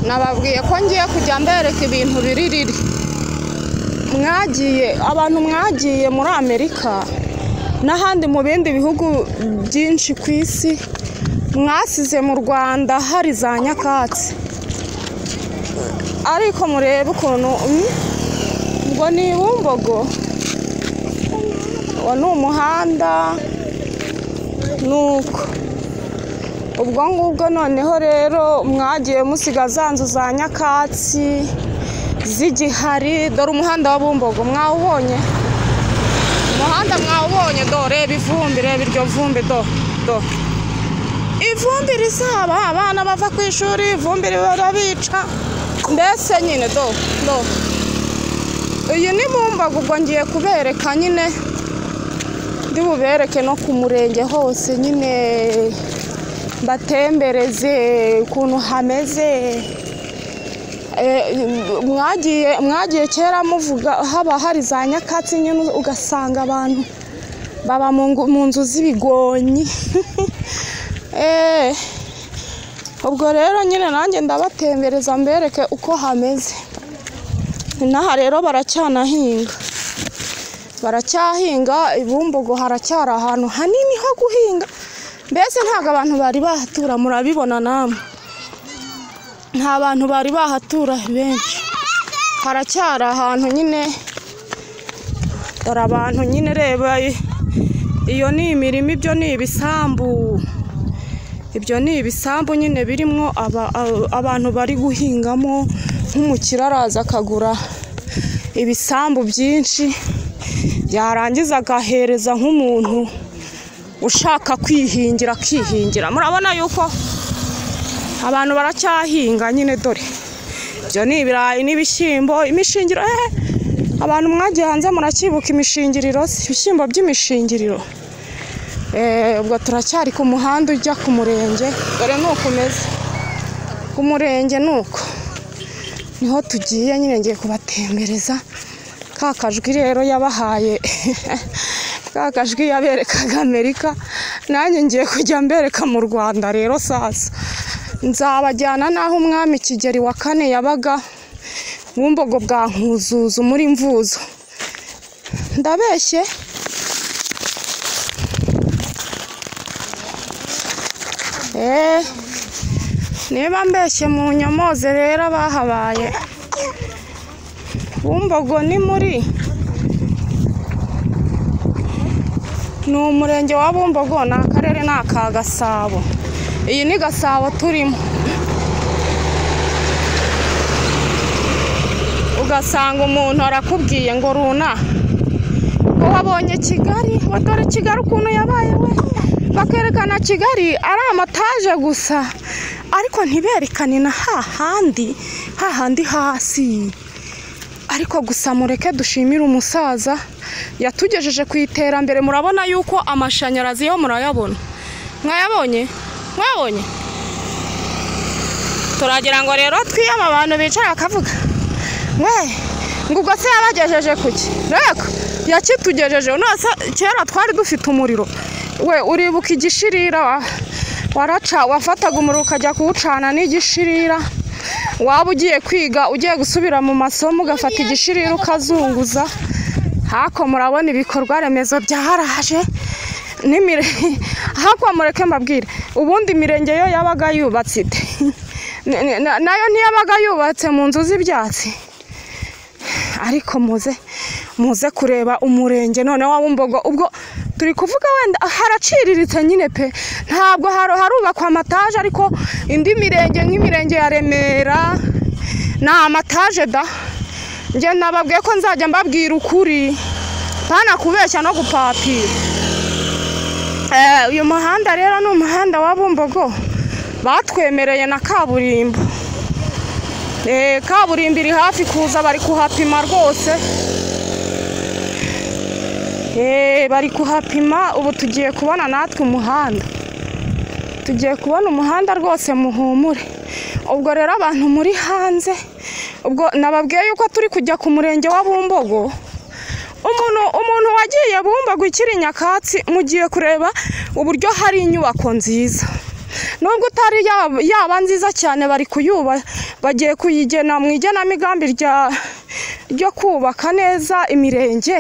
Nababwiye ko ngiye kujya mbereka ibintu biririri. Mwagiye abantu mwagiye muri Amerika n'ahandi mu bindi bihugu byinshi ku isi, mwasize mu Rwanda hari za nyakatsi. Ariko murebe ukuntu ngo ni Bumbogo, uwo ni umuhanda nuko ubwo ngubwo. Noneho rero mwagiye musiga za nzu za nyakatsi z'igihari. Dore umuhanda wa Bumbogo mwawubonye, umuhanda mwawubonye. Do reba ivumbi, reba iryo vumbi, do do ivumbi rizaba, abana bava ku ishuri ivumbi rirabica mbese nyine. Do do iyi ni Bumbogo. Ubwo ngiye kubereka nyine, ndi bubereke no ku murenge hose nyine, mbatembereze ukuntu hameze. Mwagiye kera muvuga haba hari za nyakatsi nyine, ugasanga abantu baba mu nzu z'ibigonyi. Ubwo rero nyine nanjye ndabatembereza mbereke uko hameze. Inaha rero baracyanahinga, baracyahinga. Ibumbogo haracyari ahantu hanini ho guhinga, mbese ntabwo abantu bari bahatura, murabibona namwe nta bantu bari bahatura benshi. Haracyari ahantu nyine, dore abantu nyine, reba iyo ni imirima, ibyo ni ibisambu, ibyo ni ibisambu nyine birimo abantu bari guhingamo. Nk'umukire araza akagura ibisambu byinshi, yarangiza agahereza nk'umuntu ushaka kwihingira akihingira. Murabona yuko abantu baracyahinga nyine. Dore ibyo ni ibirayi n'ibishyimbo, imishingiro. Abantu mwagiye hanze muracyibuka imishingiriro, ibishyimbo by'imishingiriro. Ubwo turacyari ku muhanda ujya ku murenge. Dore nuko umeze ku murenge, nuko niho tugiye nyine. Ngiye kubatembereza ka kajwi rero yabahaye, ka kajwi yaberekaga Amerika, nanjye ngiye kujya mbereka mu Rwanda. Rero sasa nzabajyana n'aho umwami Kigeli wa kane yabaga, Bumbogo bwa Nkuzuzu muri Mvuzo. Ndabeshye? Niba mbeshye mu nyomoze rero abahabaye. Bumbogo ni muri, ni umurenge wa Bumbogo, ni akarere ni aka Gasabo. Iyi ni Gasabo turimo. Ugasanga umuntu arakubwiye ngo runa ngo wabonye Kigali, ngo dore Kigali ukuntu yabaye we. Bakerekana Kigali ari amataje gusa, ariko ntiberekane na hahandi hahandi hasi. Ariko gusa mureke dushimire umusaza yatugejeje ku iterambere. Murabona yuko amashanyarazi yo murayabona, mwayabonye, mwabonye. Turagira ngo rero twiyama abantu bicara bakavuga we ngo ubwo se yabagejeje kuki? Reka yakitugejeje. None kera twari dufite umuriro we, uribuka igishirira waraca, wafataga umuriro ukajya kuwucana n'igishirira. Waba ugiye kwiga ugiye gusubira mu masomo ugafata igishirira ukazunguza. Hako murabona ibikorwa remezo byaharaje. Hako mureke mbabwire, ubundi imirenge yo yabaga yubatse ite? Nayo ntiyabaga yubatse mu nzu z'ibyatsi. Ariko muze kureba umurenge none wa Bumbogo. Ubwo turi kuvuga wenda haraciriritse nyine pe, ntabwo harubakwa amataje, ariko indi mirenge nk'imirenge ya Remera ni amataje da. Njye nababwiye ko nzajya mbabwira ukuri, pana kubeshya no gupapira. Uyu muhanda rero ni umuhanda wa Bumbogo batwemereye na kaburimbo. Kaburimbo iri hafi kuza, bari kuhapima rwose. Bari kuhapima. Ubu tugiye kubona natwe umuhanda, tugiye kubona umuhanda rwose, muhumure. Ubwo rero abantu muri hanze, ubwo nababwiye yuko turi kujya ku murenge wa Bumbogo. Umuntu wagiye Bumbogo ikiri nyakatsi, mugiye kureba uburyo hari inyubako nziza. Nubwo utari yaba nziza cyane, bari kuyuba, bagiye kuyigena mu igenamigambi ryo kubaka neza imirenge,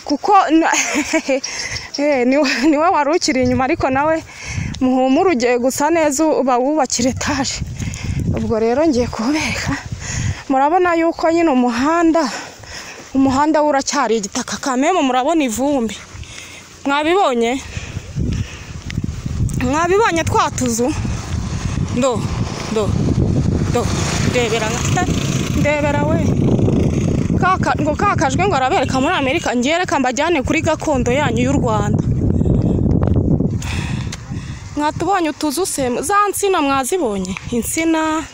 kuko niwe wari ukiri inyuma, ariko nawe muhumure ugiye gusa neza bawubakira etaje. Ubwo rero ngiye kubereka, murabona yuko nyine umuhanda uracyari igitaka kameme, murabona ivumbi, mwabibonye twa tuzu ndo ndo ndo ndebera we ngo kakajwe ngo arabereka muri Amerika. Ngiye reka mbajyane kuri gakondo yanyu y'u Rwanda. Mwatubonye utuzu se, za nsina mwazibonye, insina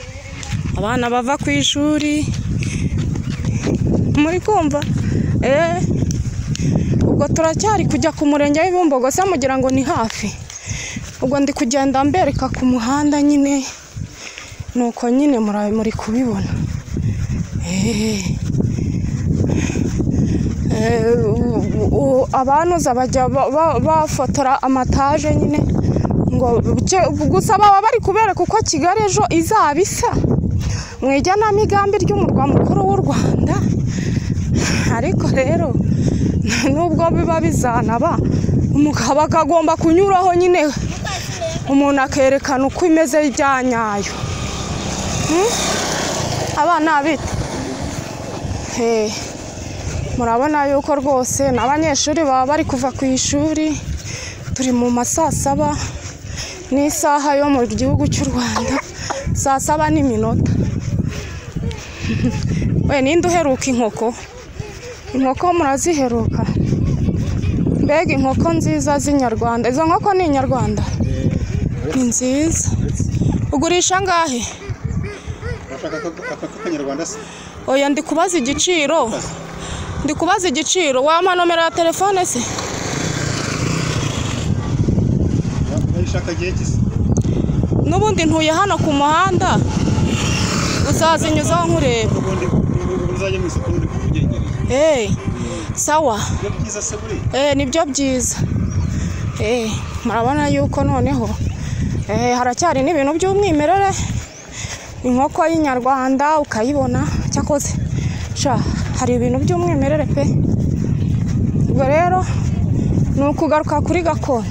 abana bava ku ishuri, muri kumva ubwo turacyari kujya ku murenge w'Ibumbogo se mugira ngo ni hafi. Ubwo ndi kugenda mbereka ku muhanda nyine, nuko nyine muri kubibona. Abanuza bajya bafotora amataje nyine, ngo gusa baba bari kubereka uko Kigali ejo izaba isa mu igenamigambi ry'umurwa mukuru w'u Rwanda. Ariko rero nubwo biba bizanaba, umugabo akagomba kunyuraho nyine, umuntu akerekana uko imeze bya nyayo. Abana bite, murabona yuko rwose n'abanyeshuri baba bari kuva ku ishuri. Turi mu ma saa saba n'isaha yo mu gihugu cy'u Rwanda, saa saba n'iminota. We ninde uheruka inkoko? Inkoko muraziheruka? Mbega inkoko nziza z'inyarwanda! Izo nkoko ni inyarwanda, ni nziza. Ugurisha angahe? Oya, ndi kubaza igiciro, ndi kubaza igiciro. Wampa nomero ya telefone se? N'ubundi ntuye hano ku muhanda, uzazinyuzaho nkureba. Sawa, nibyo byiza. Murabona yuko noneho haracyari n'ibintu by'umwimerere. Inkoko y'inyarwanda ukayibona, cyakoze sha hari ibintu by'umwimerere pe. Ubwo rero ni ukugaruka kuri gakondo.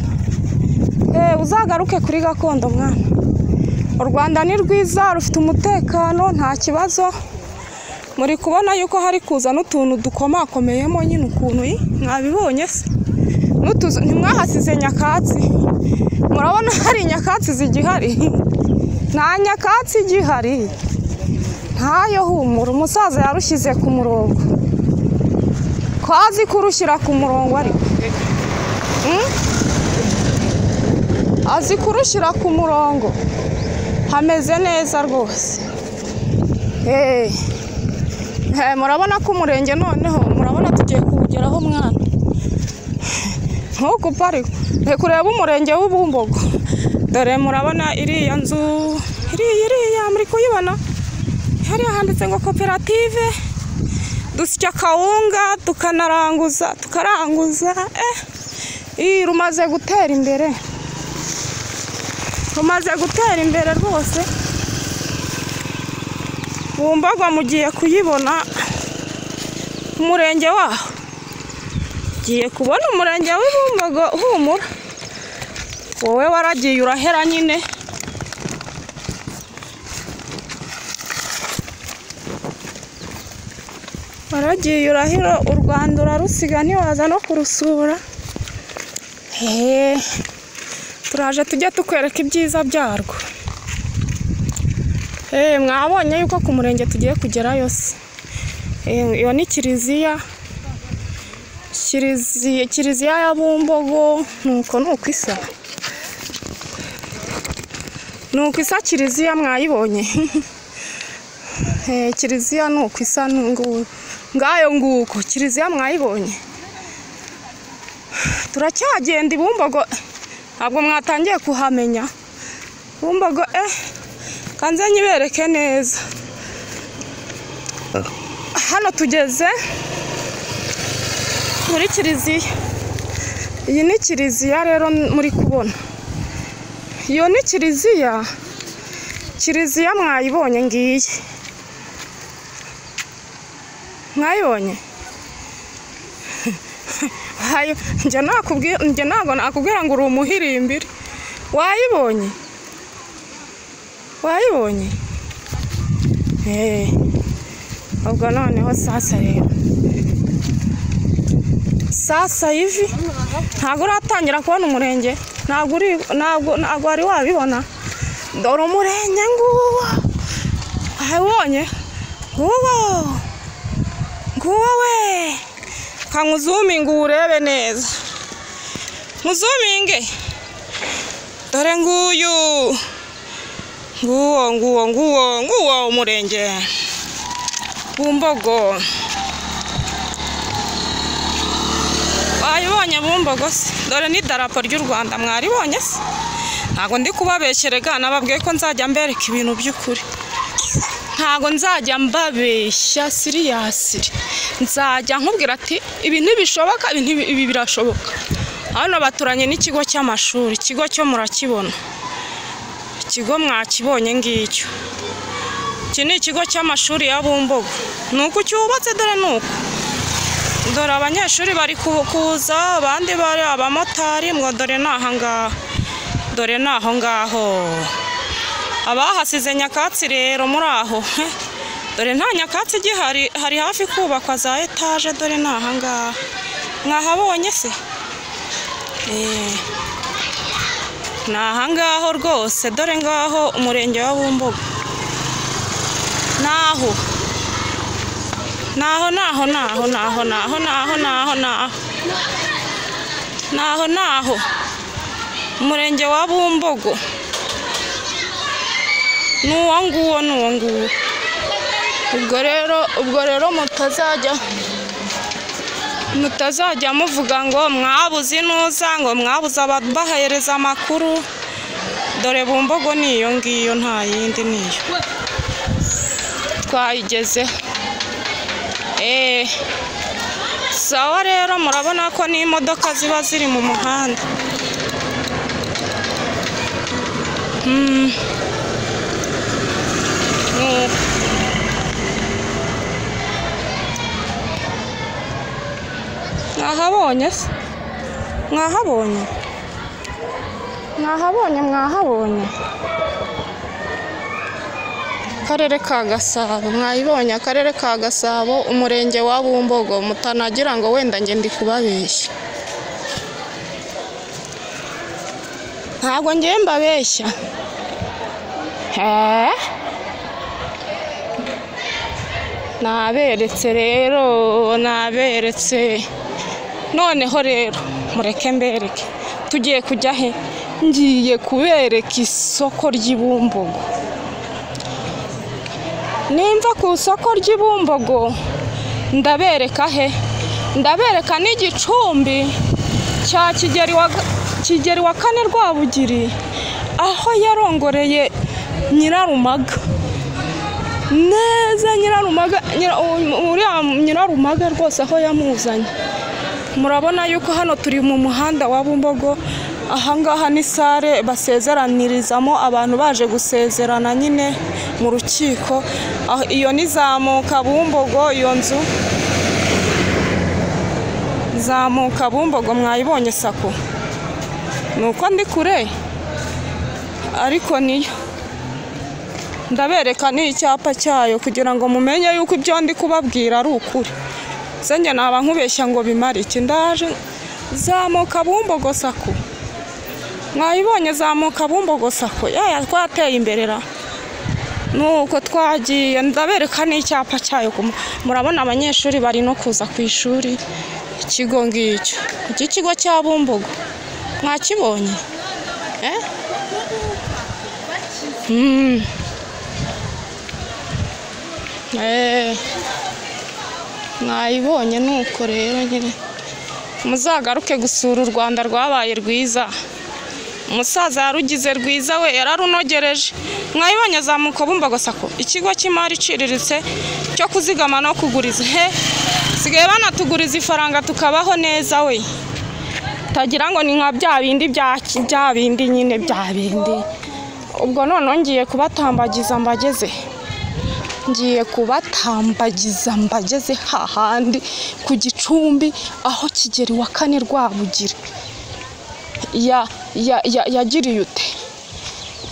Uzagaruke kuri gakondo mwana. U Rwanda ni rwiza, rufite umutekano, nta kibazo. Muri kubona yuko hari kuza n'utuntu dukomakomeyemo nyine ukuntu, mwabibonye se? N'utuzu ntimwahasize nyakatsi, murabona hari nyakatsi zigihari? Nta nyakatsi igihari, ntayo. Humura, umusaza yarushyize ku murongo, ko azi kurushyira ku murongo, ariko azi kurushyira ku murongo, hameze neza rwose. Murabona ko umurenge noneho, murabona tugiye kuwugeraho mwana. Nkuko pariko kureba umurenge w'Ubumbogo. Dore murabona iriya nzu, iriya muri kuyibona, hariya handitse ngo koperative, dusya kawunga tukanaranguza, tukaranguza. Iyi rumaze gutera imbere, rumaze gutera imbere rwose. Bumbogo mugiye kuyibona umurenge waho, giye kubona umurenge w'Ibumbogo. Humura wowe waragiye urahera nyine. Waragiye urahera, u Rwanda urarusiga ntiwaza no kurusura. Turaje tujye tukwereka ibyiza byarwo. Mwabonye yuko ku murenge tugiye kugerayo se. Iyo ni kiliziya, kiliziya ya Bumbogo. Nuko nuko isa, nuko isa kiliziya mwayibonye. Kiliziya nuko isa, ngayo nguko kiliziya mwayibonye. Turacyagenda Ibumbogo, ntabwo mwatangiye kuhamenya Bumbogo. Kanze nyibereke neza. Hano tugeze muri kiliziya. Iyi ni kiliziya rero muri kubona. Iyo ni kiliziya. Kiliziya mwayibonye ngiye. Mwayibonye? Hayo, njye nakubwira, njye ntago nakubwira ngo uri umuhirimbiri. Wayibonye? Wayibonye? Ubwo noneho sasa rero. Sasa hivi ntago uratangira kubona umurenge, ntago uri ntago wari wabibona. Dore umurenge nguwo. Wayibonye? Nguwo. Nguwo we. Kanguzuminga urebe neza. Muzuminge. Dore nguyu. Nguwo nguwo nguwo nguwo umurenge. Bumbogo. Wayibonye Bumbogo se? Dore ni idarapo ry'u Rwanda mwaribonye se? Ntago ndi kubabeshyerega, nababwiye ko nzajya mbereka ibintu by'ukuri. Ntago nzajya mbabeshya siriyasiri. Nzajya nkubwira ati ibi ntibishoboka, ibi birashoboka. Hano baturanye n'ikigo cy'amashuri, ikigo cyo murakibona. Ikigo mwakibonye ngicyo. Iki ni ikigo cy'amashuri ya Bumbogo. Nuko cyubatse dore nuko. Dore abanyeshuri bari kuza, abandi bari abamotari, ngo dore naha ngaha. Dore naho ngaho. Abahasize nyakatsi rero muri aho. Dore nta nyakatsi igihari, hari hafi kubakwa za etaje, dore naha ngaha. Mwahabonye se? Naha ngaho rwose, dore ngaho umurenge wa Bumbogo. Naho. Naho naho naho naho naho naho naho naho. Naho naho. Umurenge wa Bumbogo. Nuwo nguwo nuwo nguwo. Ubwo rero mutazajya muvuga ngo mwabuze inuza, ngo mwabuze ababahereza amakuru. Dore Bumbogo niyo ngiyo, nta yindi niyo. Twayigezeho. Sawa rero murabona ko n'imodoka ziba ziri mu muhanda. Mwahabonye se? Mwahabonye? Mwahabonye, mwahabonye. Akarere ka Gasabo, mwayibonye akarere ka Gasabo, umurenge wa Bumbogo. Mutanagira ngo wenda nge ndi kubabeshya. Ntabwo ngiye mbabeshya. Naberetse rero, naberetse. Noneho rero mureke mbereke. Tugiye kujya he? Ngiye kubereka isoko ry'Ibumbogo. Nimva ku isoko ry'Ibumbogo ndabereka he? Ndabereka n'igicumbi cya Kigeli wa kane Rwabugiri, aho yarongoreye Nyirarumaga. Neza Nyirarumaga, uriya Nyirarumaga rwose aho yamuzanye. Murabona yuko hano turi mu muhanda wa Bumbogo. Ahangaha ni sare basezeranirizamo abantu baje gusezerana nyine mu rukiko. Iyo nizamuka Bumbogo, iyo nzu zamuka Bumbogo mwayibonye sako. Nuko ndi kure ariko niyo ndabereka ni icyapa cyayo kugira ngo mumenye yuko ibyo ndi kubabwira ari ukuri. Senjye naba nkubeshya ngo bimare iki? Ndaje zamuka Bumbogo sako. Mwayibonye zamuka Bumbogo sako. Yaya twateye imbere ra. Nuko twagiye ndabereka n'icyapa cyayo. Murabona abanyeshuri bari no kuza ku ishuri. Ikigo ngicyo. Iki kigo cya Bumbogo. Mwakibonye? Mwayibonye nuko rero nyine. Muzagaruke gusura u Rwanda rwabaye rwiza. Umusaza yarugize rwiza we, yararunogereje. Mwayibonye zamuka Bumbogo sako. Ikigo cy'imari iciriritse cyo kuzigama no kuguriza. He, sigaye banatuguriza ifaranga tukabaho neza we. Utagira ngo ni nka bya bindi bya bindi nyine bya bindi. Ubwo noneho ngiye kubatambagiza mbageze, ngiye kubatambagiza mbageze hahandi ku gicumbi aho Kigeli wa kane Rwabugiri yagiriye ute,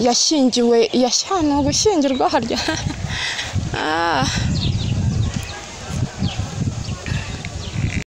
yashyingiwe, ni ugushyingirwa harya.